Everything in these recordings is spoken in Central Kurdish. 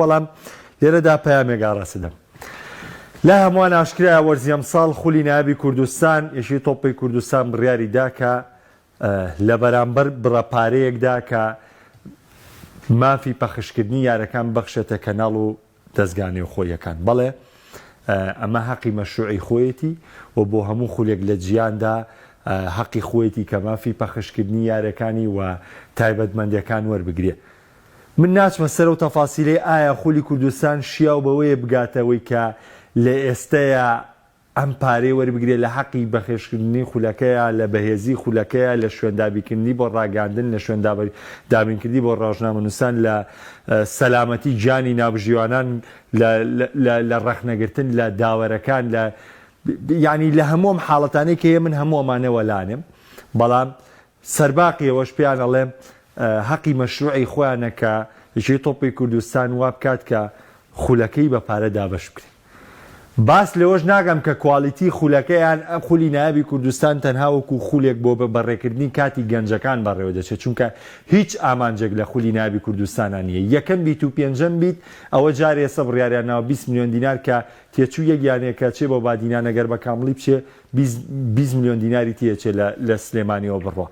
بەڵام لێرەدا پەیامێک ئاراستە دەم. لای هەمووان ئاشکرایە وەرزی ئەمساڵ خولی نایابی کوردستان، یەکێتی تۆپی کوردستان بڕیاری دا کە لە بەرامبەر بڕە پارەیەکدا کە مافی پەخشکردنی یارەکان ببەخشێتە کەناڵ و دەزگا نێوخۆییەکان. بەڵێ ئەمە هەقی مەشروعی خۆیەتی و بۆ هەموو خولێک لە جیاندا هەقی خۆیەتی کە مافی پەخشکردنی یارەکانی و تایبەتمەندیەکان وەربگرێ. من ناچمە سەر ئەو تەفاسیلەی ئایا خولی کوردستان شیاو بەوەیە بگاتە ئەوەی کە لە ئێستەیا ئەم پارەی وەربگرێ لە حەقی بەخێشکردنی خولەکەیا، لە بەهێزی خولەکەیا، لە شوێن دابیکردنی بۆ ڕاگەیاندن، لە شوێن دابینکردنی بۆ ڕۆژنامەنووسان، لە سەلامەتی گیانی ناوبژیوانان، لە لە لە ڕەخنەگرتن لە داوەرەکان، لە یانی لە هەموو ئەم حاڵەتانەی کە هەیە من هەموو ئەمانە وەلانێم بەڵام سەرباقی ئەوەش پێیان ئەڵێم هەقی مەشروعی خۆیانە کە یەکێتی تۆپی کوردستان وا بکات کە خولەکەی بە پارە دابەش بکرێت. باس لەوەش ناکەم کە کوالیتی خولەکە یان خولی نایابی کوردستان تەنها وەکو خولێک بۆ بەڕێکردنی کاتی گەنجەکان بەڕێوە دەچێت چونکە هیچ ئامانجێک لە خولی نایابی کوردستانا نییە یەکەم بیت و پێنجەم بیت ئەوە جارێ ئێستا بڕیاریان ناوە 20 ملیۆن دینار کە تێچوو یەک یانەیە چێ بۆ بادینان ئەگەر بە کامڵی بچێ 20 ملیۆن دیناری تێچێ لە سلێمانیەوە بڕوا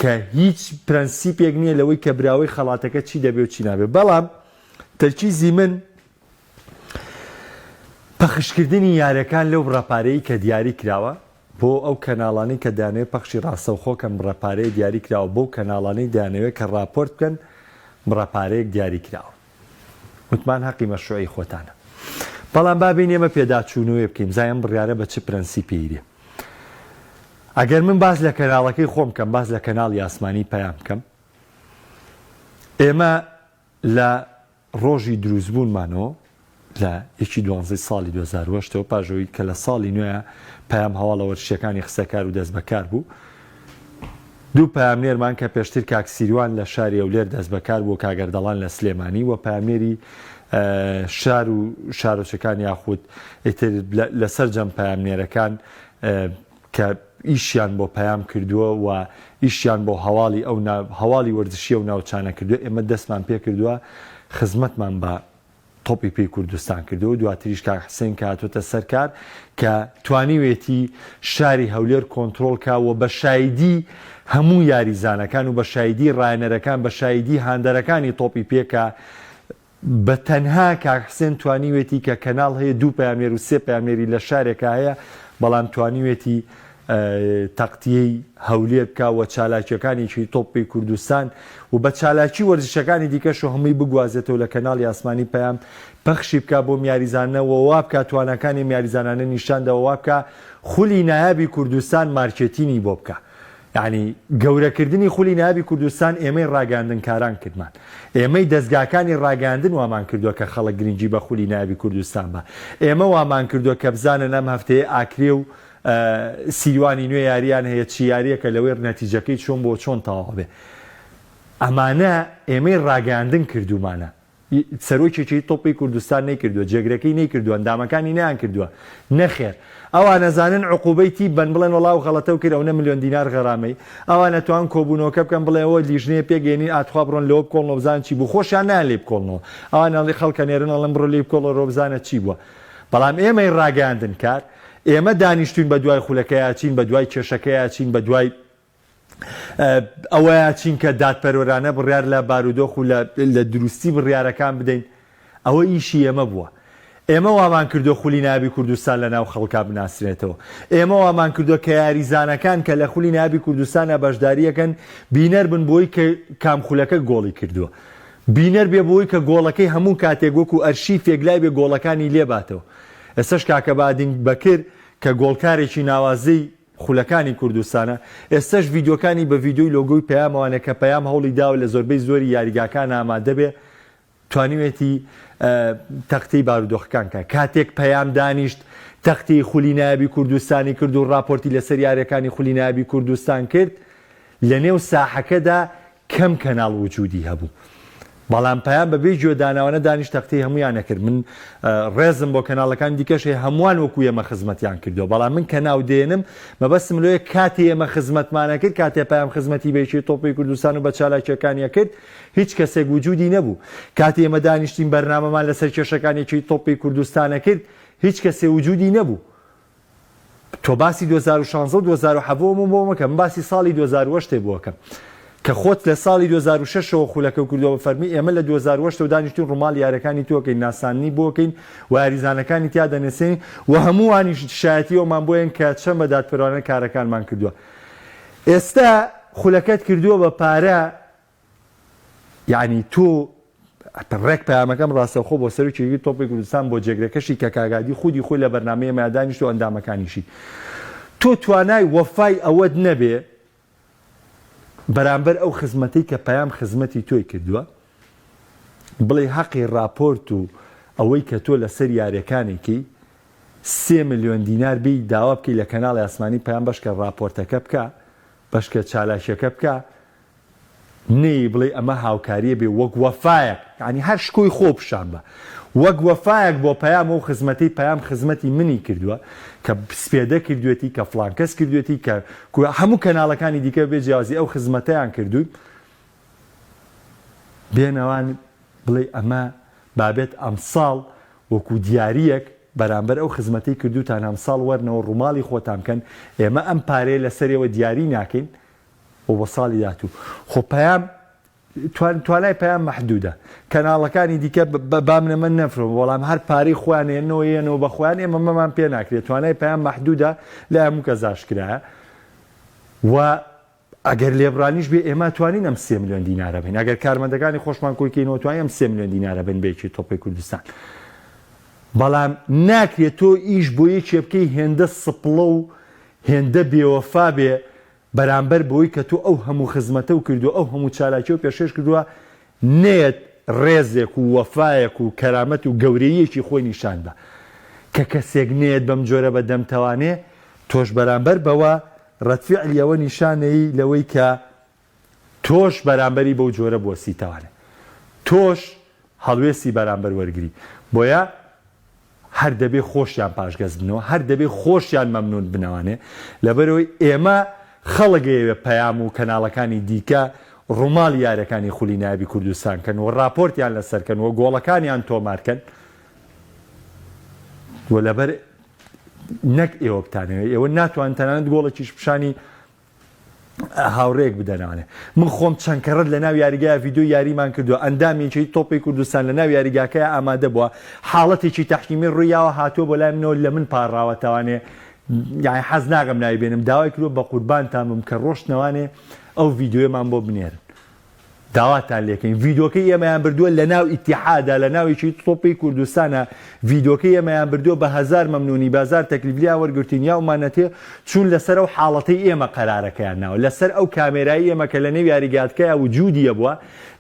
کە هیچ پرەنسیپێک نییە لەوەی کە براوەی خەڵاتەکە چی دەبێ و چی نابێ بەڵام تەرکیزی من پەخشکردنی یارەکان لەو بڕە پارەی کە دیاری کراوە بۆ ئەو کەناڵانەی کە دەیانەوێت پەخشی ڕاستەوخۆ کەن بڕە پارەیە دیاری کراوە بۆ کەناڵانەی دەیانەوێت کە ڕاپۆرت بکەن بڕە پارەیەک دیاری کراوە وتمان هەقی مەشروعی خۆتانە بەڵام با بێین ئێمە پێداچوونەوەی بکەین بزانین ئەم بڕیارە بە چ پرەنسیپێی دێ ئەگەر من باس لە کەناڵەکەی خۆم بکەم باس لە کەناڵی ئاسمانی پەیام بکەم ئێمە لە ڕۆژی دروستبوونمانەوە لە یەکی دوانزەی ساڵی 2008 ەوە پاش ئەوەی کە لە ساڵی نوێ پەیام هەواڵە وەرزشیەکانی خستە کار و دەستبەکار بوو دوو پەیامنێرمان کە پێشتر کاک سیروان لە شاری هەولێر دەستبەکار بوو کاک ئەردەڵان لە سلێمانی و پەیامنێری شار و شارۆچەکان یاخود ئیتر لە سەرجەم پەیامنێرەکان کە ئیشیان بۆ پەیام کردووە و ئیشیان بۆ هەواڵی ئەو هەواڵی وەرزشی ئەو ناوچانە کردووە ئێمە دەستمان پێکردووە خزمەتمان بە تۆپی پێی کوردستان کردووە و دواتریش کاک حسێن کە هاتووەتە سەر کار کە توانیوێتی شاری هەولێر کۆنترۆڵ کا و بە شایدی هەموو یاریزانەکان و بە شایدی ڕایەنەرەکان بە شایدی هاندەرەکانی تۆپی پێ کە بە تەنها کاک حسێن توانیوێتی کە کەناڵ هەیە دوو پەیامنێر و سێ پەیامنێری لە شارێکا هەیە بەڵام توانیوێتی تەقتیەی هەولێر بکا و چالاکیەکانی تۆپی کوردستان و بە چالاکی وەرزشەکانی دیکەش و هەمووی بگوازێتەوە لە کەناڵی ئاسمانی پەیام پەخشی بکا بۆ میاریزانە و وابکا تواناکانی میاریزانانە نیشاندا و وابکا خولی نایابی کوردستان مارکێتینی بۆ بکا یانی گەورەکردنی خولی نایابی کوردستان ئێمەی ڕاگەیاندنکاران کردمان. ئێمەی دەزگاکانی ڕاگەیاندن وامان کردووە کە خەڵک گرنگی بە خولی نایابی کوردستان با. ئێمە وامان کردووە کە بزانن ئەم هەفتەیە ئاکرێ و سیروانی نوێ یارییان هەیە چ یارییەکە لەوەی نەتیجەکەی چۆن بووە چۆن تەواو بێ. ئەمانە ئێمەی ڕاگەیاندن کردوومانە. سەرۆکێکی تۆپی کوردستان نەیکردووە، جێگرەکەی نەیکردووە، ئەندامەکانی نەیانکردووە. نەخێر. ئەوان ئەزانن عقوبەی تیپ بەن بڵێن وەڵا ئەو غەڵەتەو کرد ئەونە ملیۆن دینار غەرامەی. ئەوان ئەتوان کۆبوونەوەکە بکەن بڵێن ئەوە لیژنەیە پێک ئێنین ئا تخوا بڕۆن لەوە بکۆڵنەوە بزانن چی بوو. خۆشیان نایەن لێی بکۆڵنەوە. ئەوان ئەڵێ خەڵک ئەنێرن ئەڵێن بڕۆ لێی بکۆڵەرەوە بزانە چی بووە. بەڵام ئێمەی ڕاگەیاندنکار ئێمە دانیشتووین بە دوای خولەکەیا چین، بە دوای کێشەکەیا چین، بە دوای ئەوەیە چین کە دادپەروەرانە بڕیار لە بارودۆخ و لە دروستی بڕیارەکان بدەین، ئەوە ئیشی ئێمە بووە. ئێمە وامان کردووە خولی نایابی کوردستان لە ناو خەڵکا بناسرێتەوە. ئێمە وامان کردووە کە یاریزانەکان کە لە خولی نایابی کوردستانا بەشداری ئەکەن بینەر بن بۆی کە کام خولەکە گۆڵی کردووە. بینەر بێ بۆی کە گۆڵەکەی هەموو کاتێک وەکو ئەرشیفێک لای بێ گۆڵەکانی لێ باتەوە. ئێستەش کاکە بادینگ بەکر کە گۆڵکارێکی ناوازەی خولەکانی کوردستانە، ئێستەش ڤیدیۆکانی بە ڤیدیۆی لۆگۆی پەیامەوانە کە پەیام هەوڵی داوە لە زۆربەی زۆری یاریگاکان ئامادەبێ توانیوێتی تەختەی بارودۆخەکان کە کاتێک پەیام دانیشت تەختی خولی نایابی کوردستانی کرد و راپۆرتی لەسەر یاریەکانی خولی نایابی کوردستان کرد لە نێو ساحەکەدا کەم کەناڵ وجودی هەبوو. بەڵام پەیام بە بێ گوێدانەوانە دانیشت تەختەی هەموویان نەکرد من ڕێزم بۆ کەناڵەکانی دیکەش هەیە هەمووان وەکو ئێمە خزمەتیان کردووە بەڵام من کە ناو دێنم مەبەستم لۆیە کاتێ ئێمە خزمەتمانە کرد کاتێ پەیام خزمەتی بە یەکێتی تۆپی کوردستان و بە چالاکیەکانی کرد هیچ کەسێک وجودی نەبوو کاتێ ئێمە دانیشتین بەرنامەمان لەسەر کێشەکان یەکێتی تۆپی کوردستانە کرد هیچ کەسێ وجودی نەبوو تۆ باسی 2016 و 2017 وم بۆ مەکە من باسی ساڵی 2008 بۆ ئەکەم کە خۆت لە ساڵی 2006 ەوە خولەکەو کردووە بە فەرمی ئێمە لە 2008 ەوە دانیشتوین ڕووماڵی یاریەکانی تۆ کەین ناساندنی بۆ کەین و یاریزانەکانی تیا دەنێسێنین و هەمووانیش شایەتی ئەومان بۆ یەن کە چەند بە دادپەروانە کارەکانمان کردووە ئێستا خولەکەت کردووە بە پارە یەعنی تۆ ڕێک پەیامەکەم ڕاستەوخۆ بۆ سەرۆکی یەکێتی تۆپی کوردستان بۆ جێگرەکەشی کە کاک هادی خودی خۆی لە بەرنامەی ئێمەیا دانیشت و ئەندامەکانیشی تۆ توانای وەفای ئەوەت نەبێ بەرامبەر ئەو خزمەتەی کە پەیام خزمەتی تۆی کردووە بڵێ هەقی ڕاپۆرت و ئەوەی کە تۆ لەسەر یاریەکانێکی سێ ملیۆن دینار بێی داوا بکەی لە کەناڵی ئاسمانی پەیام بەشکە ڕاپۆرتەکە بکە بەشکە چالاکیەکە بکە نەیەی بڵێی ئەمە هاوکاریە بێ وەک وەفایەک یانی هەر شکۆی خۆ پیشان بە وەک وەفایەک بۆ پەیام ئەو خزمەتەی پەیام خزمەتی منی کردووە کە سپێدە کردوێتی کە فڵان کەس کردوێتی کە هەموو کەناڵەکانی دیکە بێ جیاوازی ئەو خزمەتەیان کردووی بێنەوان بڵێ ئەمە بابێت ئەمساڵ وەکو دیاریەک بەرامبەر ئەو خزمەتەی کردوتان ئەمساڵ وەرنەوە ڕووماڵی خۆتان بکەن ئێمە ئەم پارەیە لەسەرەوە دیاری ناکەین و بۆ ساڵی داهاتوو خۆ پەیام توانای پەیام مەحدودە کەناڵەکانی دیکە با منە من نەفرۆم بەڵام هەر پارەی خۆیان هێنەوە یەنەوە بە خۆیان ئێمە مەمان پێ ناکرێت توانای پەیام مەحدودە لە هەموو کەس ئاشکرایە و ئەگەر لێبرانیش بێ ئێمە توانین ئەم سێ ملیۆن دینارە بین ئەگەر کارمەندەکانی خۆشمان کۆیکەینەوە توانین ئەم سێ ملیۆن دینارە بن بێکی تۆپی کوردستان بەڵام ناکرێت تۆ ئیش بۆ یەکێ بکەی هێندە سپڵە و هێندە بێوەفا بێ بەرامبەر بەوەی کە تۆ ئەو هەموو خزمەتەو کردووە، ئەو هەموو چالاکیەو پێشکەش کردووە، نەیەت ڕێزێک و وەفایەک و کەرامەت و گەورەییەکی خۆی نیشان با. کە کەسێک نەیەت بەم جۆرە بە دەمتەوانێ، تۆش بەرامبەر بەوە ڕەدفیعلی ئەوە نیشانەی لەوەی کە تۆش بەرامبەری بەو جۆرە بوەستیتەوانێ. تۆش هەڵوێستی بەرامبەر وەرگری. بۆیە هەر دەبێ خۆشیان پاشگەز بنەوە، هەر دەبێ خۆشیان مەمنوون بنەوانێ، لەبەرئەوەی ئێمە خەڵک ئەیەوێ پەیام و کەناڵەکانی دیکە ڕووماڵی یاریەکانی خولی نایابی کوردستان کەن و ڕاپۆرتیان لەسەر کەن و گۆڵەکانیان تۆمار کەن و لەبەر نەک ئێوە بتانەوێ ئێوە ناتوان تەنانەت گۆڵێکیش پیشانی هاوڕێیەک بدەنانێ من خۆم چەند کەڕەت لە ناو یاریگای ڤیدیۆی یاریمان کردووە ئەندامی یەکێتی تۆپی کوردستان لە ناو یاریگاکەیا ئامادە بووە حاڵەتێکی تەحکیمی ڕوویاوە هاتووە بۆ لای منەوە لە من پاڕاوەتەوانێ یانی حەز ناکەم ناوی بێنم داوای کردووە بە قوربانتان بم کە ڕۆشتنەوانێ ئەو ڤیدیۆیەمان بۆ بنێرن داواتان لێکەین ڤیدۆکەی ئێمەیان بردووە لەناو ئیتیحادا لەناو یەکێتی تۆپی کوردستانا ڤیدۆکەی ئێمەیان بردووە بە هەزار مەمنونی بازار تەکلیف لیان وەرگرتین یاومانەتێ چوون لەسەر ئەو حاڵەتەی ئێمە قەرارەکەیان ناوە لەسەر ئەو کامێرای ئێمە کە لەنێو یاریگاتکەیا وجودی هەبووە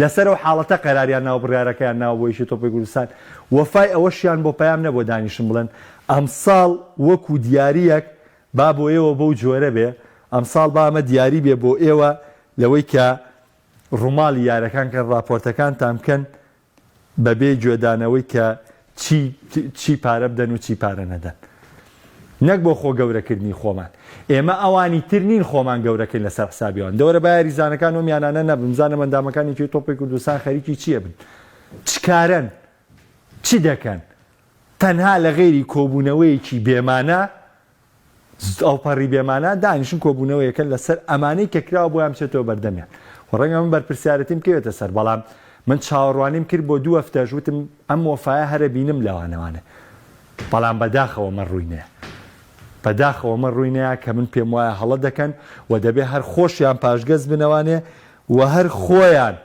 لەسەر ئەو حاڵەتە قەراریان ناوە بڕیارەکەیان ناوە بۆ یەکێتی تۆپی کوردستان وەفای ئەوەشیان بۆ پەیام نەبووە دانیشن بڵێن ئەمساڵ وەکو دیاریەک با بۆ ئێوە بەو جۆرە بێ، ئەمساڵ با ئەمە دیاری بێ بۆ ئێوە لەوەی کە ڕووماڵی یارەکان کەن، ڕاپۆرتەکانتان بکەن بەبێ گوێدانەوەی کە چی چی پارە بدەن و چی پارە نەدەن. نەک بۆ خۆ گەورەکردنی خۆمان. ئێمە ئەوانی تر نین خۆمان گەورەکەین لەسەر حسابی ئەوان. دەوەرە با یاریزانەکان وەم یانانە نەبن، بزانم ئەندامەکانی یەکێتی تۆپی کوردستان خەریکی چییە بن؟ چ کارەن؟ چ دەکەن؟ تەنها لە غەیری کۆبوونەوەیەکی بێمانا، ئەوپەڕی بێمانا، دانیشن کۆبوونەوەیەکەن لەسەر ئەمانەی کە کراوە بۆیان بچێتەوە بەردەمیان. خۆ ڕەنگە من بەرپرسیارەتیم بکەوێتە سەر، بەڵام من چاوەڕوانیم کرد بۆ دوو هەفتەش وتم ئەم وەفایە هەرە بینم لەوانەوانێ. بەڵام بەداخەوە مە ڕووی نەیا. بەداخەوە مە ڕووی نەیا کە من پێم وایە هەڵە دەکەن و دەبێ هەر خۆشیان پاشگەز بنەوانێ و هەر خۆیان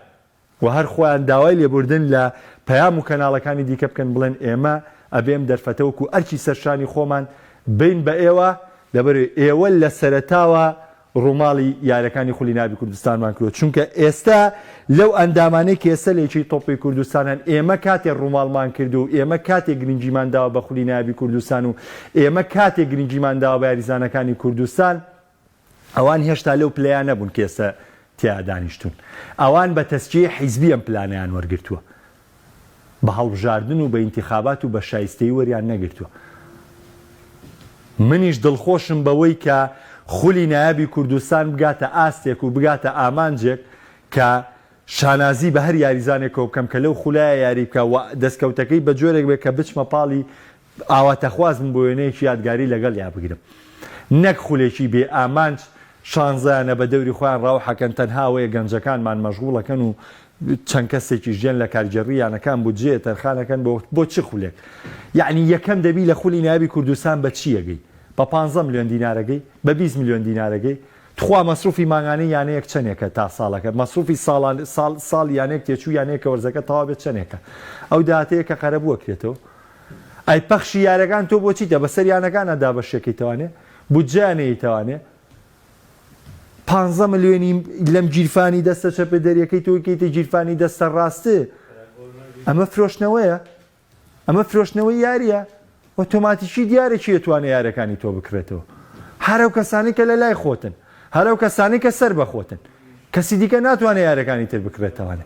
و هەر خۆیان داوای لێبوردن لە پەیام و کەناڵەکانی دیکە بکەن بڵێن ئێمە ئەبێ ئەم دەرفەتە وەکو ئەرکی سەرشانی خۆمان بەین بە ئێوە لەبەرئەوەی ئێوە لە سەرەتاوە ڕووماڵی یاریەکانی خولی نابی کوردستانمان کردوە چونکە ئێستا لەو ئەندامانەی کە ئێستا لە یەکێتی تۆپی کوردستان هەن ئێمە کاتێ ڕووماڵمان کرد و ئێمە کاتێ گرنگیمان داوە بە خولی نایابی کوردستان و ئێمە کاتێ گرنگیمان داوە بە یاریزانەکانی کوردستان ئەوان هێشتا لەو پلەیە نەبوون کە ئێستا. تیا دانیشتوون. ئەوان بە تەزکیەی حیزبی ئەم پلانەیان وەرگرتووە. بە هەڵبژاردن و بە ئینتیخابات و بە شایستەیی وەریان نەگرتووە. منیش دڵخۆشم بەوەی کە خولی نایابی کوردستان بگاتە ئاستێک و بگاتە ئامانجێک کە شانازی بە هەر یاریزانێکەوە بکەم کە لەو خولایە یاری بکا و دەستکەوتەکەی بە جۆرێک بێت کە بچمە پاڵی ئاواتەخوازم بۆ وێنەیەکی یادگاری لەگەڵیا بگرم نەک خولێکی بێ ئامانج شانزەیانە بە دەوری خۆیان ڕاوحەکەن تەنها ئەوەیە گەنجەکانمان مەشغوڵەکەن و چەند کەسێکیش دێن لە کارگێڕی یانەکان بودجەیە تەرخانەکەن بۆ بۆ چ خولێک یەعنی یەکەم دەبی لە خولی نایابی کوردستان بە چی ئەگەی بە پانزە ملیۆن دینارەگەی بە 20 ملیۆن دینارەگەی تخوا مەسروفی مانگانەی یانەیەک چەنێکە تا ساڵەکە مەسروفی ساڵان ساڵ ساڵی یانەیەک تێچوو یانەیەک کە وەرزەکە تەواو بێت چەنێکە ئەو داهاتەیە کە قەرەبوو ئەکرێتەوە ئەی پەخشی یارەکان تۆ بۆ چیتە بەسەر یانەکانا دابەشەکەیتەوانێ بودجەیان نەیەیتەوانێ پانزە ملیۆنی لەم گیرفانی دەستە چەپێ دەریەکەی تۆ کەیتە گیرفانی دەستە ڕاستێ ئەمە فرۆشتنەوەیە ئەمە فرۆشتنەوەی یاریە ئۆتۆماتیکی دیارە کێ توانێ یارەکانی تۆ بکڕێتەوە هەر ئەو کەسانەی کە لە لای خۆتن هەر ئەو کەسانەی کە سەر بە خۆتن کەسی دیکە ناتوانێت یارەکانی تر بکڕێتەوانێ.